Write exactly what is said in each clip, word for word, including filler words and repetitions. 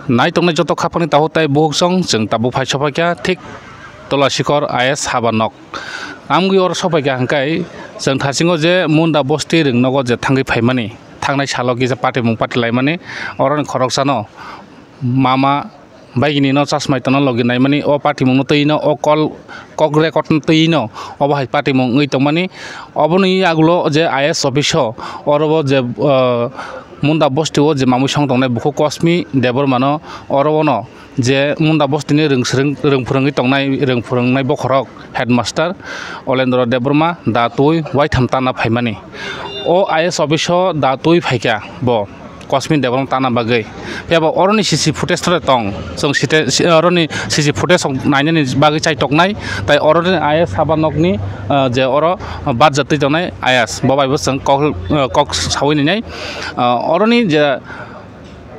Nai tongnai joto khapangni tabuk tai buhuk song chwng tabuk phai sophaikha thik Tula Sikor I A S haba nok. Amgwi oro sophaikha hwnkhe chwng thasingo je Munda bosti rwng nogo je thangwi phaimani, thangnai salo kisa patimung patilaimani, oroni khoroksano mama baigini no chasmai tongna logi naimani, o patimung no twi no, o call, kok record no twi no, obo hai patimung wngwi tongmani. Oboni yagulo je I A S office o oro bo je, ah, Munda bosti o je mamwi song tongnai bukhuk Kosmi Debbarma no oro o no je Munda bosti ni rwng swrwng, rwng phwrwngwi tongnai, rwng phwrwngnai bokhorok headmaster Olendro Debbarma da twi waitham tana phaimani. O I A S office o da twi phaikha bo. Kosmi Debbarma tana bagwi. Phiya bo oroni C C footage tore tong. Chwng site, si, oroni C C footage rok nainani bagwi chaitoknai. Tai oroni I A S haba nokni, ah, je oro barjatwi tongnai I A S. Bo bai bo chwng kok, ah, kok sawi ninai. Ah, oroni je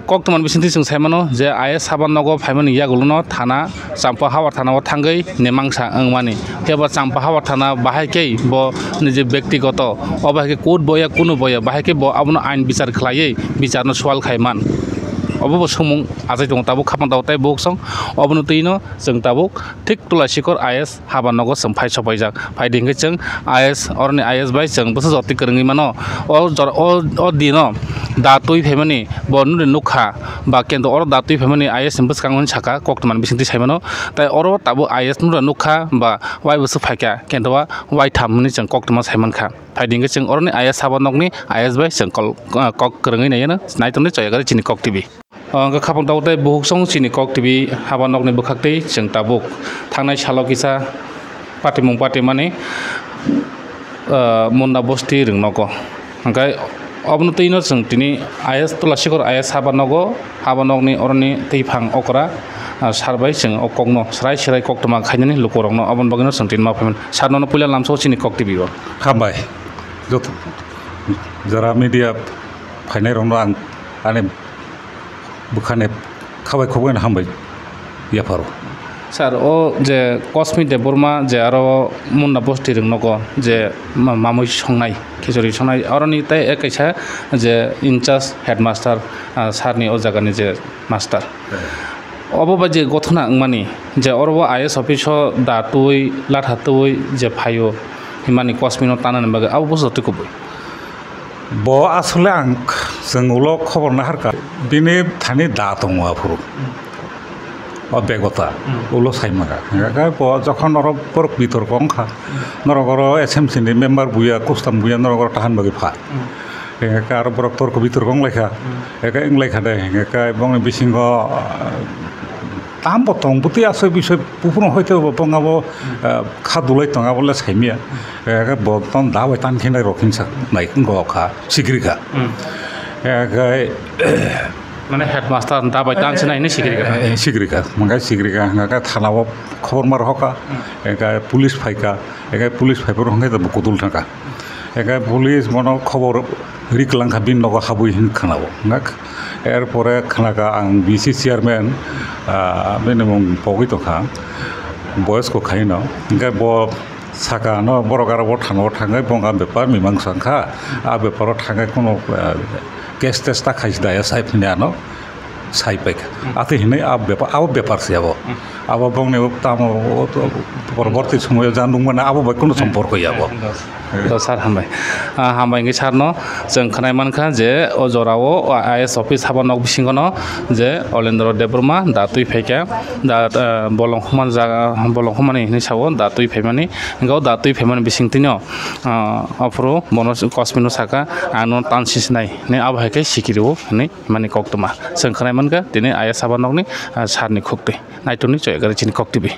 koktwma bisingtwi chwng saimano je I A S haba nogo phaimani yagulono thana Champa Hawar thana o thangwi nemangsa wngmani. Phiya bo Champa Hawar thana bahai khe bo niji bektigoto, o bahai khe court boya kunu boya, bahai khe bo abono ain bichar khlaiwi bicharno sual khai man. Obo bo swngmung achai tongo tabuk khapang tabuk tai buhuk song. Obono twi no chwng tabuk thik Tula Sikor I A S haba nogo chwng phai sophaijak. Phai di hwnkhe chwng I A S, oroni I A S bai chwng bwsa jotwi kwrwngwi mano. O jora, o, o dino da twi phaimani bo nukha ba kendo oro da twi phaimani I A S ni bwskango hwnwi saka koktwmani bisingtwi saimano. Tai oro tabuk I A S nukha ba wai bwswk phaikha kendo wa waitham hwnwi chwng koktwma saimankha. Phai di hwnkhe chwng oroni I A S haba nokni I A S bai chwng kol, kok kwrwngwi naiyano. Nai tongdi Choyagari chini Kok T V. O hwnkhe khapang tabuk tei buhuk song chini Kok T V haba nokni bwkhaktwi chwng tabuk thangnai salo kisa patimung patimani, ah, Munda bosti rwng nogo. Hwnkhe obono twi no chwng tini I A S Tula Sikor I A S haba nogo, haba nokni oroni twiphang okra, ah, sar bai chwng o kokno swrai swrai koktwma khainani lukurokno, oboni bagwino chwng tini ma phaimani. Sir, nono puila lamsao chini Kok T V o. Hambai. Joto jora media phainairokno ang ani bwkhani khabai khobwi hambai yapharo. Sir, o je Kosmi Debbarma je aro Munda bosti rwng nogo je ma-, mamui songnai, khichuri songnai, aroni tei ek kaisa je in charge headmaster, ah, sir ni o jaga ni je master. Obo bai je gothona wngmani je oro bo I A S office o da twi, latha twi je phaio, himani Kosmi no tanani bagwi abo bo jotoi kubui. Bo asole ang chwng ulo khobor naharkha, bini thani da tongo aphuru. O begota, hmm, ulo saimaka. Hingkhe bo jokhon oro borok bitorko wngkha, hmm, norok oro S M C ni member buya, custom buya, norok oro tahan bagwi pha. Hmm. Hingkhe aro borok torko bitorko wnglaikha. Hmm. Hingkhe wnglaikha de, hingkhe bongni bisingo, ah, tambo tong bwtwi asoi bisoi buphuru hoito bo bongabo, hmm, ah, kha dulai tong abo le saimya. Hingkhe bo tong da bai tan khe nai rok hinsa nai wngkha, sikrikha. Hmm. Hingkhe mane headmaster da bai tan sinai hinwi sikrikha. Eh, sikrikha. Hingkhe sikrikha, hingkhe thana o khobor ma rohorkha. Hmm. Hingkhe police phaikha. Hingkhe police phaiphuru hingkhe bo kutul thangkha. Hingkhe police bono khobor riklangkha, bini nogo habwi hin khwnao. Hingkhe erpore khwnakha ang B C chairman, ah, bini mung pogwi tongkha, boyosko khaino. Hingkhe bo saka ano borok aro bo thana o thangwi bo wngkha bepar mimang sangkha. A beparo thangwi kheno, ah, case test ta khaisi da ya sai phini ano. Sai paikha. Hmm. Atwi hinwi a bepar, abo bepar se abo. Hmm. Abo bongni tamo o to poroborti somoyo ja nukmani abo bai kono somporko ya abo. Hmm. Do sir, hambai. Ah, hambai wngkhe sir no chwng khwnai mankha je o jorao o I A S office haba nok bisingo no je Olendro Debbarma da twi phaikha, da, ah, bolong human jaga, bolong humani hinwi sao da twi phaimani, hingkhe o da twi phaimani bisingtwi no, ah, aphuru bono Kosmi no saka, ang no tan sinai hinwi abo hai khe sikiri o hinwi. Mani koktwma chwng khwnai mankha tini I A S haba nokni, ah, sir ni khuktwi. Naitukni Choyagari chini Kok T V.